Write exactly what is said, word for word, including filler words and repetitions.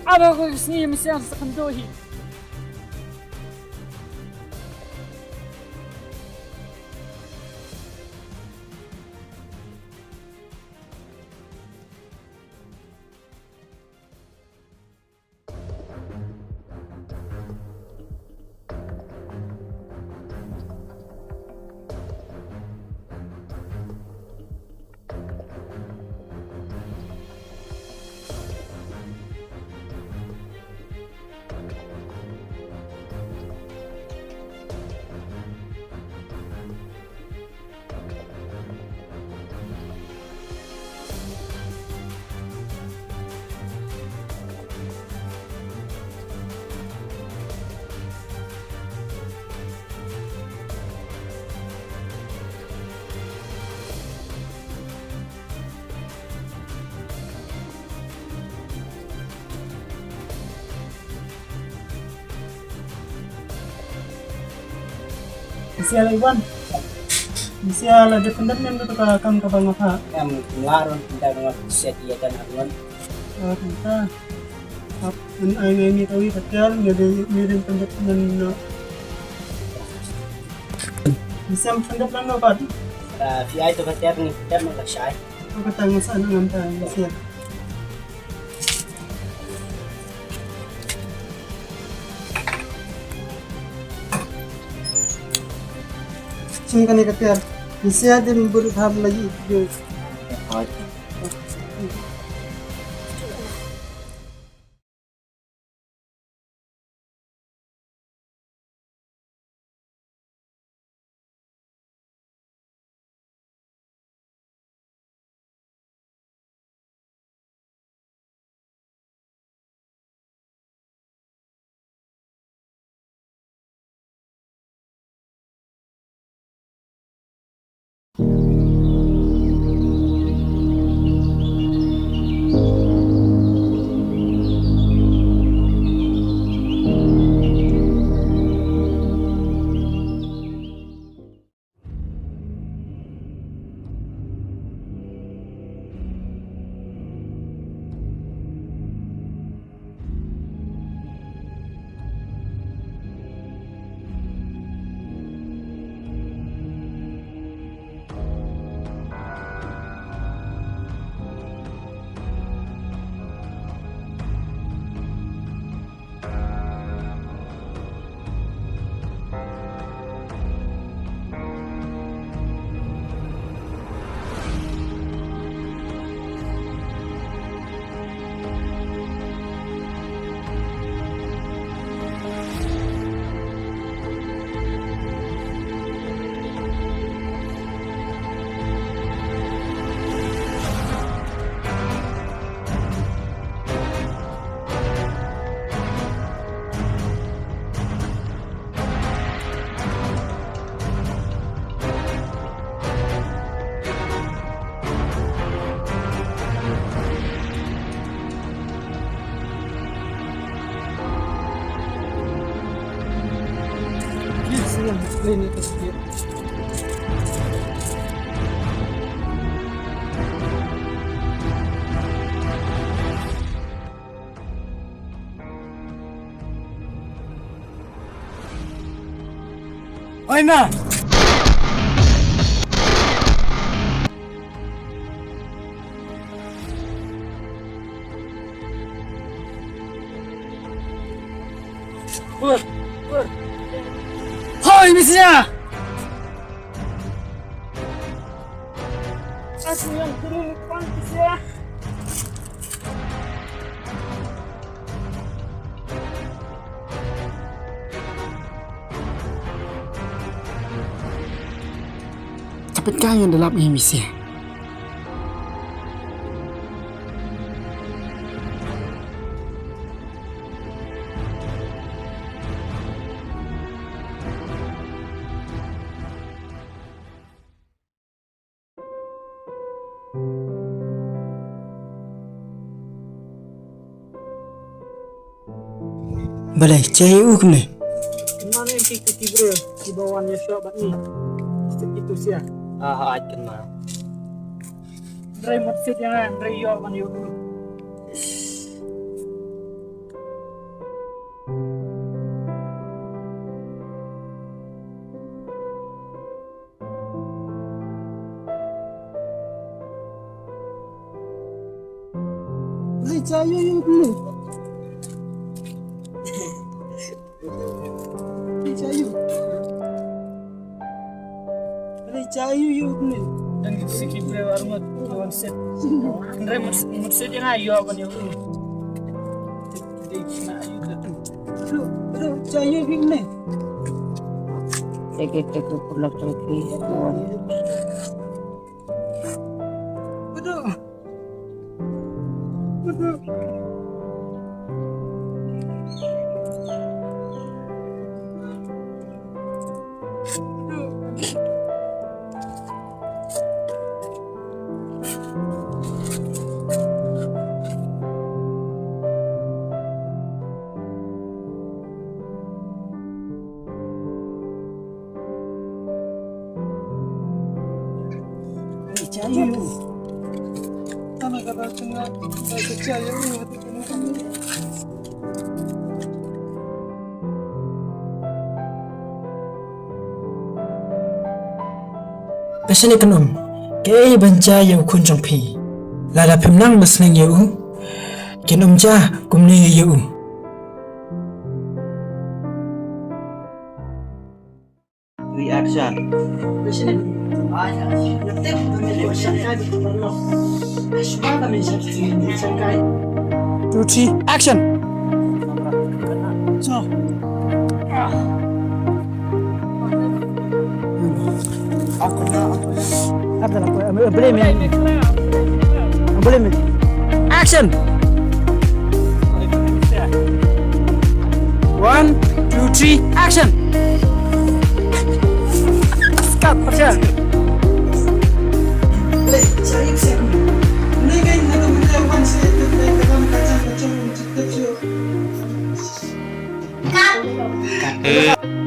Aba ko sngi mi siang sa kan dohi. Sia la Iwan. Sia la defender nem tu ka kam ka bang apa. Em, ngarun kita dengan set ia dan arun. Oh, kita. Ap, en ai ngai ni tawi patel, ni de, ni de pendek men, no. Sia pendek lan no pat. Ah, fi ai tu patel ni, patel ni la shai. Ko kata ngasa na ngam ta ngasa. Sing kane ka tiar. Ngasa dim bul tham la yi. Oi ma! Hoi, Misia! Ka pynkai ïa u da lap ngi, Misia. Balei, jia ïa u kumne? Kynmaw ne ki, ki briew kiba wan ïashoh bad ngi. Ki tu sia. Ah, ah, kynmaw. Hynrei mut sit ïa nga, hynrei ïoh ban ïoh. Lei cha yu yu ni. Lei cha yu. Lei cha yu yu ni. Dan ki siki bre armat wan set. Ndre mut set yang ayo ban yu. Dei na yu. Lei cha yu yu ni. Teke teke pulak teke. Betul. Betul. Pyrshah ïa ka num, kaei ban jia ïa u khun jong phi? Lada phim nang ba sneng ïa u, kin ym jia kumne ïa u. Reaction. Two, three, action. So. Action. One, two, three, action. Cut, action. Cut.